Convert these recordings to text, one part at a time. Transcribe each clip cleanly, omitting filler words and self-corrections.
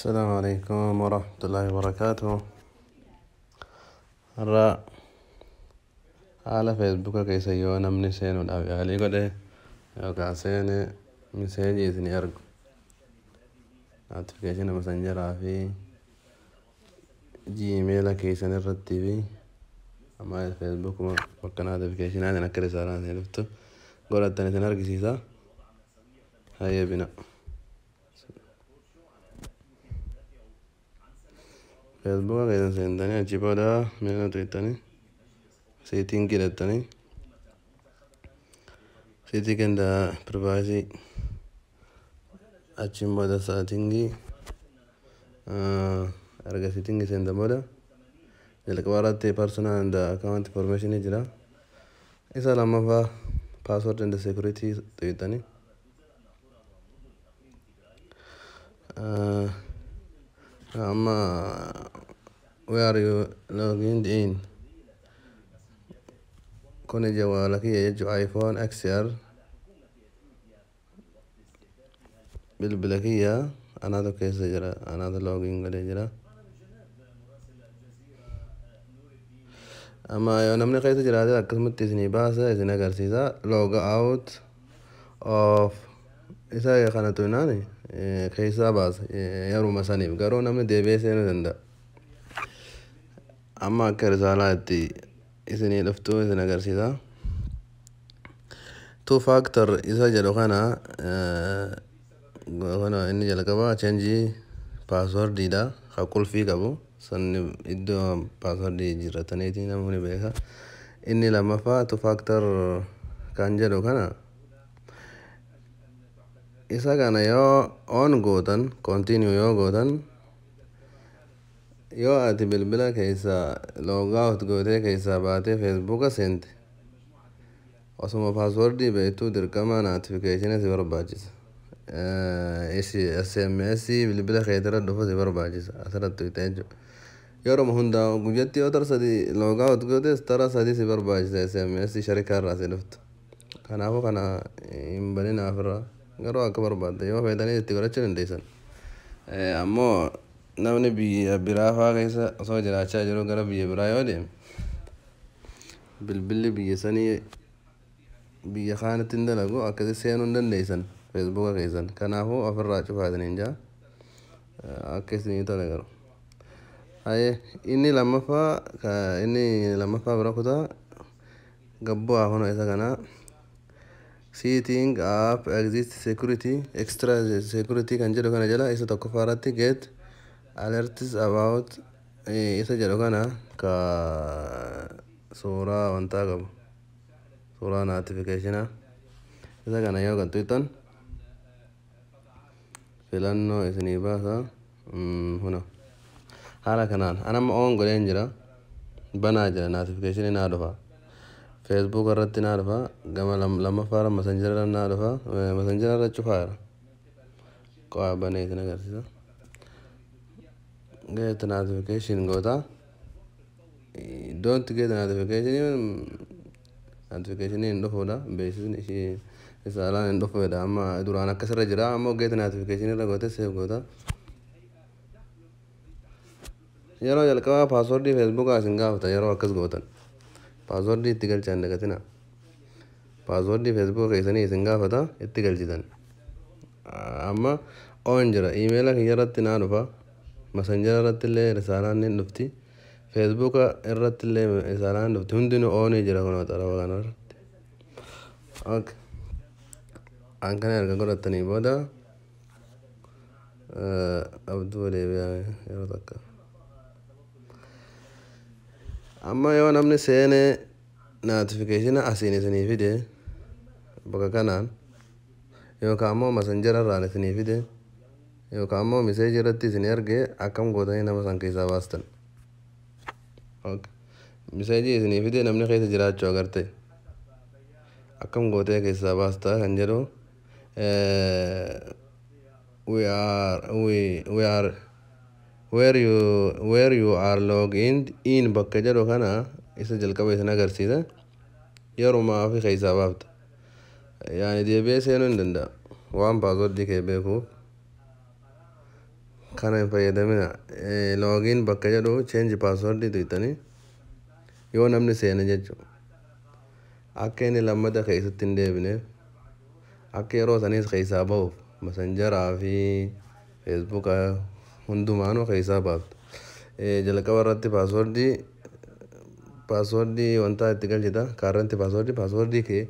السلام عليكم ورحمة الله وبركاته. Har'a haala Feesbuuka keessa yoo namni seenuudhaaf yaalii godhe yookaan seene miseejii isinii ergu notifiikeeshina masanjaraa fi jiimeela keessan irrattii fi amma Feesbuukuma bakka notifiikeeshinaatiin akka risaalaan isin dhuftu godhattan isin argisiisa. Hayyee bina. Feesbuuka keessan seentanii achi booda mi'a tuqxanii seetingii hidhattanii seeting and privacy achiin booda seetingii erga seetingii seentan booda jalqaba irratti personal and account information jira. Isa lammaffaa password and security tuqxanii amma where you logging in kun jawaala kiyya jechuun iPhone XR bilbila kiyya anaatu keessa jira, anaatu login godhee jira. Amma yoo namni keessa jiraate akkasumatti isinii baasa, isin agarsiisa. Log out of isa kana tuqnaan keessaa baasa yeruma saniif, garuu namni deebi'ee seenuu danda'a. Amma akka risaalaa itti isinii dhuftu isin agarsiisa. Two factor isa jedhu kana kana inni jalqaba change passwordiidha, kan qulfii qabu sanni iddoo passwordii jijjiirrataniiti namni beeka. Inni lammaffaa two factor kan jedhu kana isa kana yoo on gootan, continue yoo gootan, yoo ati bilbila keessa log out gootee keessaa baatee Feesbuuka seente osuma paaswordii beektuu dirqama notifiikeeshina si barbaachisa. SMS bilbila keetirra dhufu si barbaachisa asirratti tuqxee jechuudha. Yeroo hundaa guyyatti yoo tara sadii log out gootes tara sadii si barbaachisa SMS sharikaa irraa si dhuftu. Kanaafuu kana hin baninaa ofirraa, garuu akka barbaadde yoo feetanii itti godhachuu dandeessan. Ammoo namni biyya biraa fa'aa keessa osoo jiraachaa jiru gara biyya biraa yoo deeme bilbilli biyya sanii biyya kaanitti hin dalagu, akkasi seenuu hin dandeessan Feesbuuka keessan. Kanaafuu ofirraa cufaa isiniin jaa, akka isinii tole garuu. Hayyee inni lammaffaa bira kutaa gabbu'aa kun isa kana setting up exist security, extra security kan jedhu kana jala isa tokkoffaa irratti get alerts about isa jedhu kana ka suuraa wantaa qabu, suuraa notifiikeeshinaa isa kana yoo tuqxan filannoo isinii baasa. Huna haala kanaan anamma on godheen jira, banaa jira, notifiikeeshinii naa dhufa, Feesbuuk irratti naa dhufa, gama lammaffaa irra masanjara irra naa dhufa, masanjara irra cufaa jira. Qo'aa banee isin agarsiisa. Get notification goota, don't get notification, notification hin dhufuudha, beeksisni ishii risaalaan hin dhufuudha. Amma duraan akkasirra jira, ammoo get notification irra goote save goota. Yeroo jalqabaa paaswordii Feesbuukaa isin gaafata. Yeroo akkas gootan paaswordii itti galchaa hin dagatina. Paaswordii Feesbuuka keessanii isin gaafata, itti galchitan. Amma on jira, iimeela kiyya irratti naa dhufa, masanjara irratti illee risaalaan ni dhufti, Feesbuuka irratti illee risaalaan dhufti, hundinuu onii jira kunoo xarafa kana irratti. Okay. An kana erga godhatanii booda abduu deebi'aa yeroo takka. Amma yoo namni seenee notifiikeeshina asiin isinii fide bakka kanaan, yookaan ammoo masanjara irraan isinii fide, yookaan ammoo miseejii irratti isinii erge, akkam gootanii nama san keessaa baastan? Miseejii isinii fide, namni keessa jiraachuu agarte, akkam gootee keessaa baastaa kan jedhu we are where you are logged in bakka jedhu kana isa jalqaba isin agarsiisa, yerumaa fi keessaa baafta. Yaani deebi'ee seenuu hin danda'a waan paaswordii kee beekuuf. Kana hin fayyadamina. Login bakka jedhu change password tuqxanii yoo namni seene jechuudha. Akka inni lammata keessatti hin deebineef, akka yeroo saniis keessaa bahuuf, Messengeraa fi Facebooka hundumaanuu keessaa baaftu. Jalqaba irratti passwordii wanta itti galchita, current passwordii, passwordii kee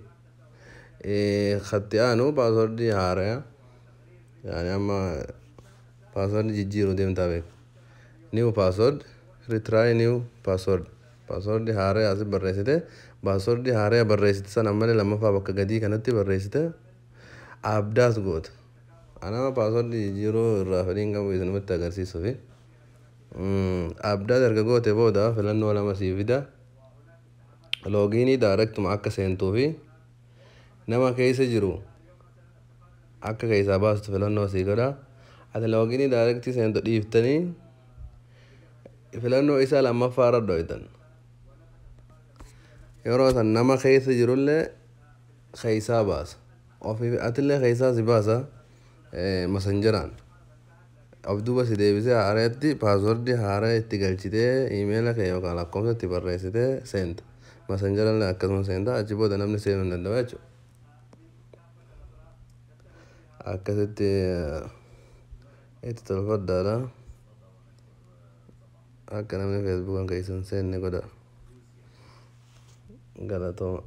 katti aanu passwordii haaraa, yaani amma passwordii jijjiiruu deemtaa beeku. New password, retry new password, passwordii haaraa asi barreessite, passwordii haaraa barreessite sana ammallee lammaffaa bakka gadii kanatti barreessite update goota. Anama passwordii jijjiiruu irraa fedhiin qabu, isinumatti agarsiisuufi. Update erga goote booda filannoo lama sii fida. Loginii directuma akka seentuu fi nama keessa jiru akka keessaa baastu filannoo sii godha. Ati loginii directii seentu dhiiftanii filannoo isaa lammaffaa irra dhoytan. Yeroo san nama keessa jirullee keessaa baasa. Ofii atillee keessaa si baasa Messengeraan. Of duuba si deebisee haareetti passwordii haaraa itti galchitee emaila kee yookaan lakkoofsa itti barreessitee seenta. Messengerallee akkasuma seenta, achi booda namni seenuu hin danda'u jechuudha. Akkasitti itti tolfadhaadha. Akka namni Facebookan keessa hin seenne godha. Galatooma.